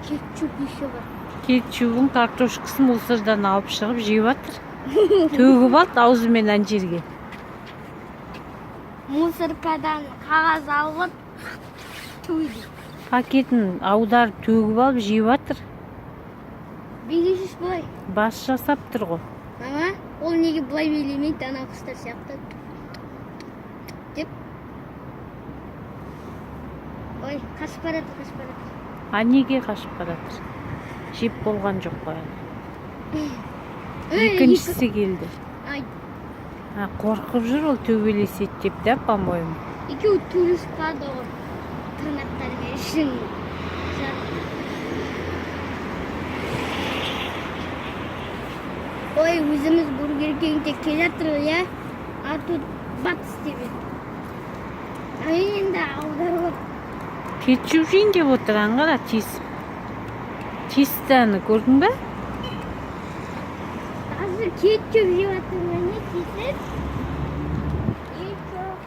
Кетчуп еще бар. Кетчубын, картошкасын мусордан алып шығып жеп жатыр. Төгіп алды аузымен ана жерге. Мусоркадан қағаз алып түйді. Пакетін аударып төгіп алып жеп жатыр. Билейсіз былай. Бас жасап тұр ғой. Мама, ол неге былай билемейді ана құстар сияқты? Деп. Ой, қашып барады, қашып барады. А неге қашып баратыр? Жеп болған жоқ қой әлі. Ей, Екіншісі келді. Ай, А, қорқып жүр ол төбелеседі деп да, по-моему. Екеуі төбелесіп қалады ғой. Тырнақтарымен ішін жарып. Ой, өзіміз Бургер Кингте келе жатырмыз, иә? А тут батыс деп еді. А енді аударып Кетчуп жейін деп отыр, аңғара, тесіп. Тесті аны, көрдің бе? Қазір кетчуп жеп жатырмын, не тесіп? Кетчуп.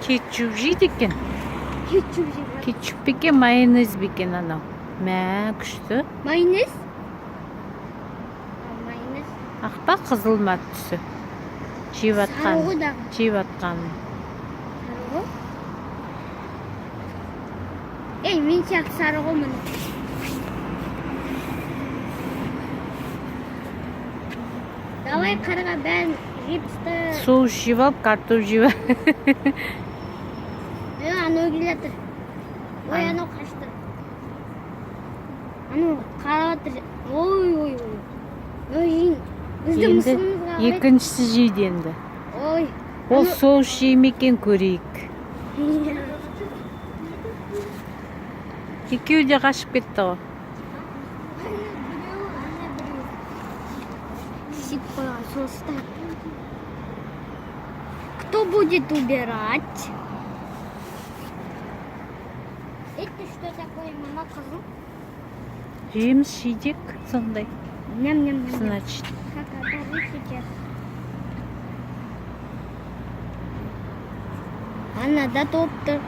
Кетчуп жейді екен. Кетчуп жеп жатыр. Кетчуп пе екен, майонез бе екен анау? Мә, күшті. Майонез? А, майонез. Ақ па, қызыл ма түсі? Жеп Сары жатқан. ғой дағы. Жеп жатқан. Сары ғой. Ей, мен сияқты сары ғой міне. Давай, қарға, бәрін жеп таста. Соус жеп алып, картоп жеп алып. Е, анау келе жатыр. Ой, анау қашты. Анау қарап жатыр. Ой, ой, ой. Мынау жейін. Біздің Енді мысығымызға қарайды. екіншісі жейді енді. Ой. Ол соус жей ме екен, көрейік. Екеуі де қашып кетті ғой. Ана біреуі, ана біреуі. Сип қойған соуста. Кто будет убирать? Это что такое, мама, қызыл? Жеміс жидек сондай. Ням-ням-ням. Значит. Как оторву сейчас. Ана да толып тұр.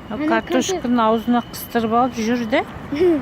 Ал Ана картошканы аузына қыстырып алып жүр де.